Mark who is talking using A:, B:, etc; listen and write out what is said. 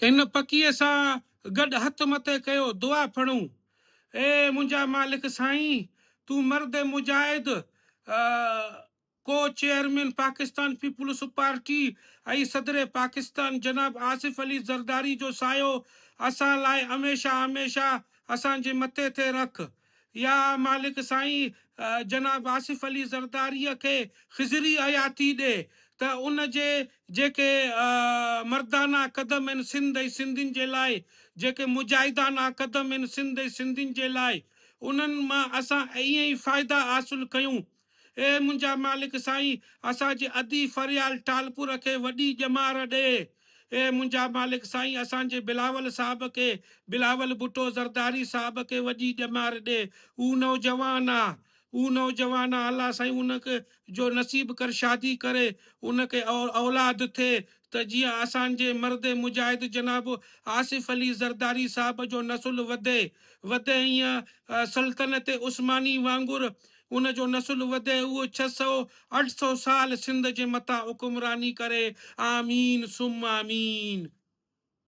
A: هن پکيء سان گڏ هٿ مٿي ڪيو دعا ڦڻون، اي منهنجا مالڪ سائين! تون مرد مجاهد، ڪو چيئرمين پاڪستان پيپلز پارٽي ۽ صدر پاڪستان جناب آصف علي زرداري جو سايو اسان لاء هميشه هميشه اسان جي مٿي تي رک. يا مالڪ سائين جناب آصف علي زرداريء کي خضري حياتي ڏي ته ان جي جيڪي مردانا قدم آهن سنڌ ۽ سنڌين جي لاء، جيڪي مجاهدانا قدم آهن سنڌ ۽ سنڌين جي لاء، انهن مان اسان ائين ئي فائدا حاصل ڪيون. اي منهنجا مالڪ سائين اسان جي ادي فريال ٽالپور کي وڏي ڄمار ڏي. اي منهنجا مالڪ سائين اسان جي بلاول صاحب کي بلاول ڀٽو زرداري صاحب کي وڏي ڄمار ڏي. هو نوجوان آ. هو نوجوان آ الله سائين ان کي جو نصيب ڪر شادي ڪري ان کي اولاد ٿئي ته جيئن اسان جي مرد مجاهد جناب آصف علي زرداري صاحب جو نسل وڌي وڌي ائين سلطنت عثماني وانگر ان جو نسل وڌي اهو 600 800 سال سنڌ جي مٿان حڪمراني ڪري آمين ثم آمين.